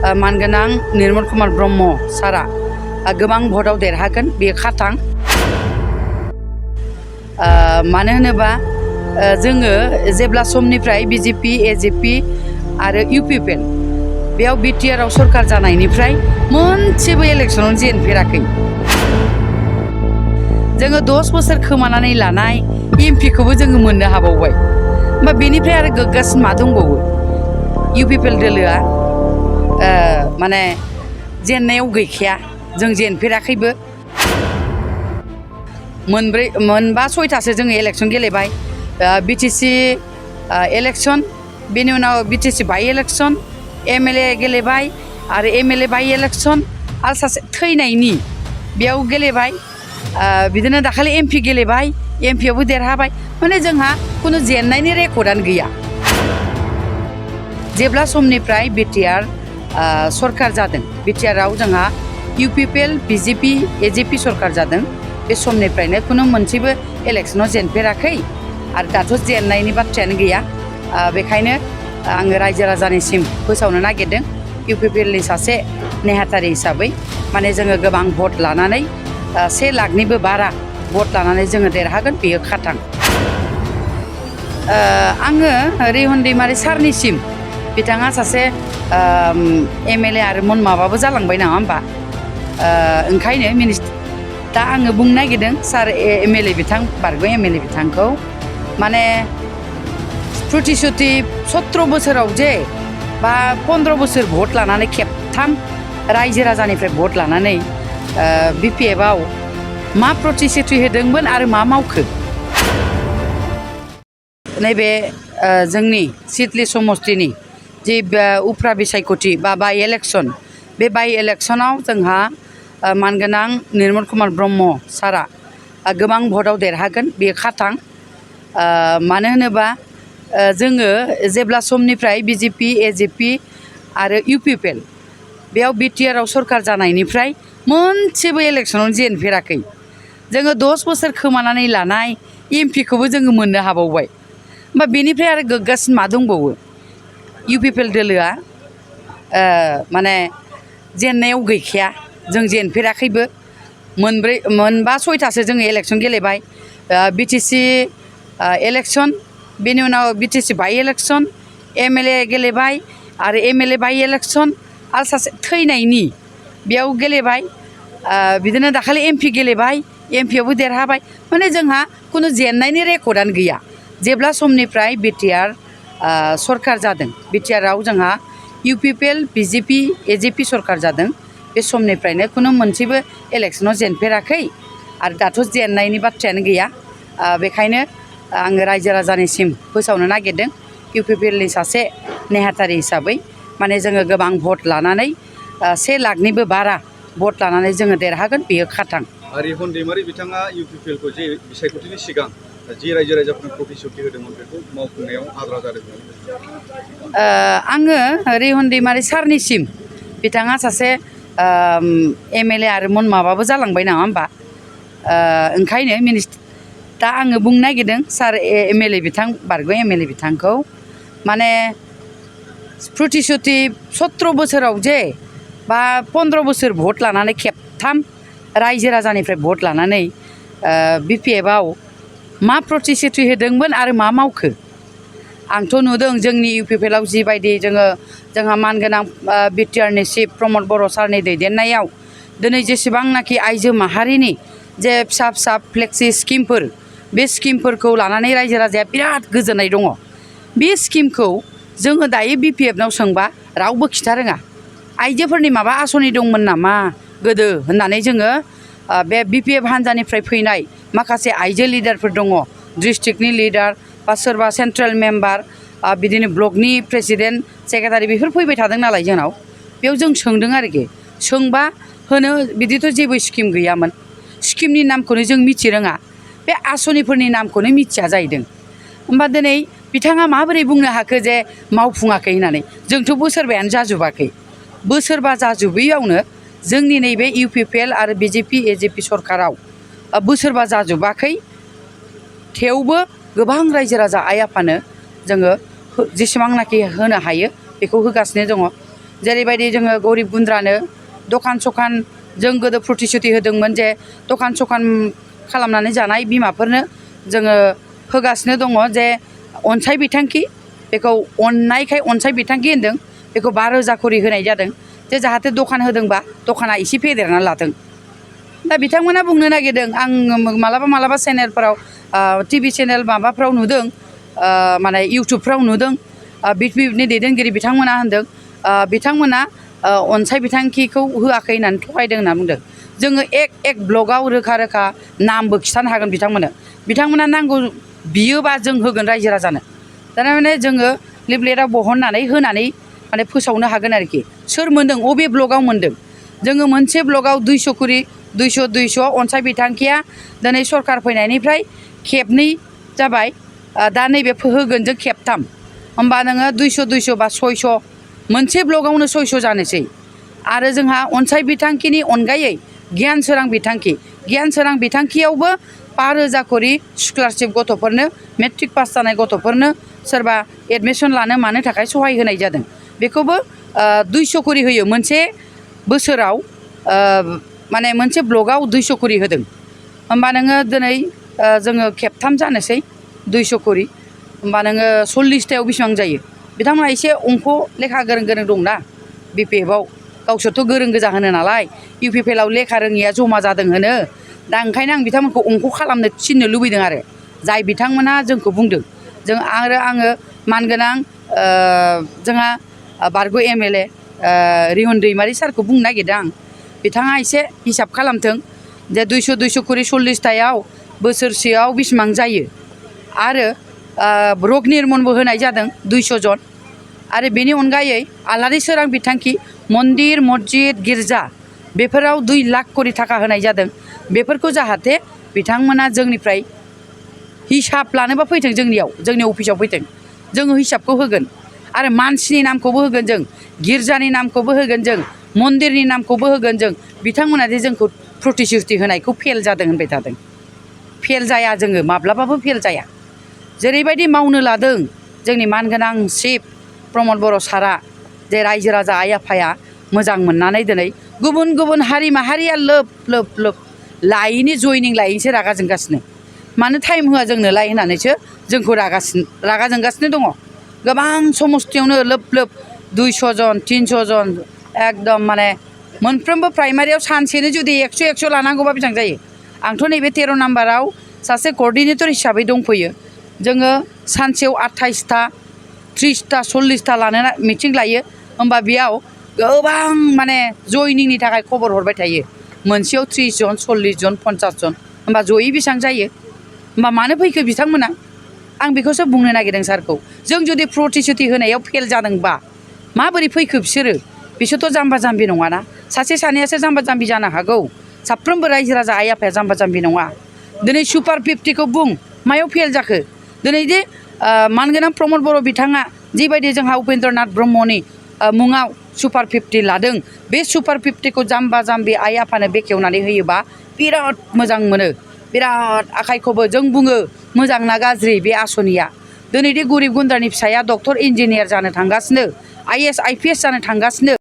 मानगोनां निर्मल कुमार ब्रह्म सारा गोबां भटआव देरहागोन बेयो खाथां। मानो होनोबा जोङो जेब्ला समनिफ्राय बिजेपि एजेपि आरो इउपिपिएल बेयाव बिटिआरआव सरकार जानायनिफ्राय मोनसेबो इलेक्सनाव जेनफेराखै। जोङो 10 बोसोर खोमानानै लानाय एमपिखौबो जोङो मोननो हाबावबाय। होमबा बेनिफ्राय आरो गोग्गासिन मा दंबावो? इउपिपिएल दोलोआ माने जेननायाव गैखाया, जों जेनफेराखैबो। मोनबा सयथासो जोङो इलेक्सन गेलेबाय। बिटिसि इलेक्सन, बेनि उनाव बिटिसि बाइ इलेक्सन, एमएलए गेलेबाय आरो एमएलए बाइ इलेक्सन आरो सासे थैनायनि बेयाव गेलेबाय। बिदिनो दाखालि एमपि गेलेबाय, एमपियावबो देरहाबाय। माने जोंहा खुनु जेननायनि रेकर्डआनो गैया। जेब्ला समनिफ्राय बिटिआर सरकार जादों, बिटिआरआव जोंहा इउपिपिएल बिजेपि एजेपि सरकार जादों, बे समनिफ्रायनो खुनु मोनसेबो इलेक्सनाव जेनफेराखै आरो दाथ' जेननायनि बाथ्रायानो गैया। बेखायनो आङो रायजो राजानिसिम फोसावनो नागिरदों इउपिपिएलनि सासे नेहाथारि हिसाबै, माने जोङो गोबां भट लानानै 1 लाखनिबो बारा भट लानानै जोङो देरहागोन बेयो खाथां। आङो रिहन दैमारि सारनिसिम, बिथाङा सासे एमएलए आरो माबाबो जालांबाय नङा होमबा? ओंखायनो दा आङो बुंनो नागिरदों सार एमएलए बिथां बारग' एमएलए बिथांखौ, माने प्रतिश्रुति 17 बोसोराव जे बा 15 बोसोर भट लानानै खेबथाम रायजो राजानिफ्राय भट लानानै बिपिएफआव मा प्रतिश्रुति होदोंमोन आरो मा मावखो? नैबे जोंनि सिडली समस्तिनि जे उफ्रा बिसायख'थि बा बाइ इलेक्सन, बे बाइ इलेक्सनाव जोंहा मानगोनां निर्मल कुमार ब्रह्म सारा गोबां भटआव देरहागोन बेयो खाथां। मानो होनोबा जोङो जेब्ला समनिफ्राय बिजेपि एजेपि आरो इउपिपिएल बेयाव बिटिआरआव सरकार जानायनिफ्राय मोनसेबो इलेक्सनाव जेनफेराखै। जोङो 10 बोसोर खोमानानै लानाय एमपिखौबो जोङो मोननो हाबावबाय। होमबा बेनिफ्राय आरो गोग्गासिन मा दंबावो? इउपिपिएल दोलोआ माने जेननायाव गैखाया, जों जेनफेराखैबो। मोनबा सयथासो जोङो इलेक्सन गेलेबाय। बिटिसि इलेक्सन, बेनि उनाव बिटिसि बाइ इलेक्सन, एमएलए गेलेबाय आरो एमएलए बाइ इलेक्सन आरो सासे थैनायनि बेयाव गेलेबाय। बिदिनो दाखालि एमपि गेलेबाय, एमपियावबो देरहाबाय। माने जोंहा खुनु जेननायनि रेकर्डआनो गैया। जेब्ला समनिफ्राय बिटिआर सरकार जादों, बिटिआरआव जोंहा इउपिपिएल बिजेपि एजेपि सरकार जादों, बे समनिफ्रायनो खुनु मोनसेबो इलेक्सनाव जेनफेराखै आरो दाथ' जेननायनि बाथ्रायानो गैया। बेखायनो आङो रायजो राजानिसिम फोसावनो नागिरदों इउपिपिएलनि सासे नेहाथारि हिसाबै, माने जोङो गोबां भट लानानै 1 लाखनिबो बारा भट लानानै जोङो देरहागोन बेयो खाथां। रिहन दैमारि बिथाङा इउपिपिएलखौ जे बिसायख'थिनि सिगां जि रायजो राजाफोरनो प्रतिश्रुति होदोंमोन बेखौ मावफुंनायाव आद्रा जादोंमोन। आङो रिहन दैमारि सारनिसिम, बिथाङा सासे एमएलए आरो माबाबो जालांबाय नङा होमबा? ओंखायनो दा आङो बुंनो नागिरदों सार एमएलए बिथां बारग' एमएलए बिथांखौ, माने प्रतिश्रुति 17 बोसोराव जे बा 15 बोसोर भट लानानै खेबथाम रायजो राजानिफ्राय भट लानानै बिपिएफआव मा प्रतिश्रुति होदोंमोन आरो मा मावखो? आंथ' नुदों जोंनि इउपिपिएलआव जिबायदि जोंहा मानगोनां बिटिआरनि चिफ प्रमद बर' सारनि दैदेननायाव दिनै जेसेबांनाखि आइजो माहारिनि जे फिसा फिसा फ्लेक्सि स्किमफोर, बे स्किमफोरखौ लानानै रायजो राजाया बिराद गोजोननाय दङ। बे स्किमखौ जोङो दायो बिपिएफनाव सोंबा रावबो खिथा रोङा। आइजोफोरनि माबा आसनि दंमोन नामा गोदो होननानै जोङो बे बिपिएफ हान्जानिफ्राय फैनाय माखासे आइजो लिडारफोर दङ, डिस्ट्रिक्टनि लिडार बा सोरबा सेन्ट्रेल मेम्बार, बिदिनो ब्लकनि प्रेसिडेन्ट सेक्रेटारि, बेफोर फैबाय थादों नालाय जोंनाव। बेयाव जों सोंदों आरोखि, सोंबा होनो बिदिथ' जेबो स्किम गैयामोन, स्किमनि नामखौनो जों मिथि रोङा, बे आसनिफोरनि नामखौनो मिथिया जाहैदों। होमबा दिनै बिथाङा माबोरै बुंनो हाखो जे मावफुङाखै होननानै? जोंथ' बोसोरबायानो जाजोबाखै। बोसोरबा जाजोबैयावनो जोंनि नैबे इउपिपिएल आरो बिजेपि एजेपि सरकाराव बोसोरबा जाजोबाखै, थेवबो गोबां रायजो राजा आइ आफानो जोङो जेसेबांनाखि होनो हायो बेखौ होगासिनो दङ। जेरैबायदि जोङो गरिब गुन्द्रानो दखान सखान जों गोदो प्रतिश्रुति होदोंमोन जे दखान सखान खालामनानै जानाय बिमाफोरनो जोङो होगासिनो दङ जे अनसाय बिथांखि बेखौ अननायखाय अनसाय बिथांखि होनदों बेखौ 5,000 खरि होनाय जादों जे जाहाथे दखान होदोंबा दखाना एसे फेदेरना लाथों दा बिथांमोना बुंनो नागिरदों आं मालाबा चेनेलफोराव टिभि चेनेल माबाफ्राव नुदों माने इउटुबफ्राव नुदों बिपिएफनि दैदेनगिरि बिथांमोना होनदों बिथांमोना अनसाय बिथांखिखौ होआखै होननानै थगायदों होनना बुंदों जोङो एक ब्लगाव रोखा रोखा नामबो खिथानो हागोन बिथांमोना नांगौ बियोबा जों होगोन रायजो राजानो थारमाने जोङो लिफलेटाव बहननानै होनानै माने फोसावनो हागोन आरोखि सोर मोन्दों अबे ब्लगाव मोन्दों जोङो मोनसे ब्लगाव 200 खरि 200 अनसाय बिथांखिया दिनै सरकार फैनायनिफ्राय खेबनै जाबाय दा नैबे होगोन जों खेबथाम होमबा नोङो 200 बा 600 मोनसे ब्लगावनो 600 जानोसै आरो जोंहा अनसाय बिथांखिनि अनगायै गियान सोरां बिथांखियावबो 5,000 खरि स्कलारशिप गथ'फोरनो मेट्रिक पास जानाय गथ'फोरनो सोरबा एडमिसन लानो मानो थाखाय सहाय होनाय जादों बेखौबो 200 खरि होयो मोनसे बोसोराव माने मोनसे ब्लगाव 200 खरि होदों होमबा नोङो दिनै जोङो खेबथाम जानोसै 200 खरि होमबा नोङो 40थायाव बेसेबां जायो बिथांमोना एसे अंख लेखा गोरों दंना बिपिएफआव गावसोरथ' गोरों गोजा होनो नालाय इउपिपिएलआव लेखा रोङिया जमा जादों होनो दा ओंखायनो आं बिथांमोनखौ अंख खालामनो थिननो लुबैदों आरो जाय बिथांमोना जोंखौ बुंदों आङो मानगोनां जोंहा बारग' एमएलए रिहन दैमारि सारखौ बुंनो नागिरदों आं बिथाङा एसे हिसाब खालामथों जे 200 खरि 40थायाव बोसोरसेयाव बेसेबां जायो आरो रग निर्मनबो होनाय जादों 200 जन आरो बेनि अनगायै आलारि सोरां बिथांखि मन्दिर मस्जिद गिर्जा बेफोराव 2 लाख खरि थाखा होनाय जादों बेफोरखौ जाहाथे बिथांमोना जोंनिफ्राय हिसाब लानोबा फैथों जोंनि अफिसाव फैथों जोङो हिसाबखौ होगोन आरो मानसिनि नामखौबो होगोन जों गिर्जानि नामखौबो होगोन जों मन्दिरनि नामखौबो होगोन जों बिथांमोना जे जोंखौ प्रतिश्रुति होनायखौ फेल जादों होनबाय थादों फेल जाया जोङो माब्लाबाबो फेल जाया जेरैबायदि मावनो लादों जोंनि मानगोनां चिफ प्रमद बर' सारा जे रायजो राजा आइ आफाया मोजां मोननानै दिनै गुबुन हारि माहारिया लोब लायैनि जयनिं लायैनोसो रागा जोंगासिनो मानो टाइम होआ जोंनोलाय होननानैसो जोंखौ रागा जोंगासिनो दङ गोबां समस्थियावनो लोब 200 जन 300 जन एकदम माने मोनफ्रोमबो प्राइमारियाव सानसेनो जुदि 100 लानांगौबा बेसेबां जायो आंथ' नैबे 13 नाम्बाराव सासे कर्डिनेटर हिसाबै दंफैयो जोङो सानसेयाव 28टा 30टा 40टा लानो मिटिं लायो होमबा बेयाव गोबां माने जयनिंनि थाखाय खबर हरबाय थायो मोनसेयाव 30 जन 40 जन 50 जन होमबा जयै बेसेबां जायो होमबा मानो फैखो बिथांमोना आं बेखौसो बुंनो नागिरदों सारखौ जों जुदि प्रतिश्रुति होनायाव फेल जादोंबा माबोरै फैखो बिसोरथ' जाम्बा जाम्बि नङाना सासे सानैयासो जाम्बा जाम्बि जानो हागौ साफ्रोमबो रायजो राजा आइ आफाया जाम्बा जाम्बि नङा दिनै सुपार 50खौ बुं मायाव फेल जाखो दिनै जे मानगोनां प्रमद बर' बिथाङा जिबायदि जोंहा उपेन्द्रनाथ ब्रह्मनि मुङाव सुपार 50 लादों बे सुपार 50खौ जाम्बा जाम्बि आइ आफानो बेखेवनानै होयोबा बिराद मोजां मोनो बिराद आखाइखौबो जों बुङो मोजां ना गाज्रि बे आसनिया दिनै दे गरिब गुन्द्रानि फिसाया डक्टर इन्जिनियार जानो थांगासिनो IAS IPS जानो थांगासिनो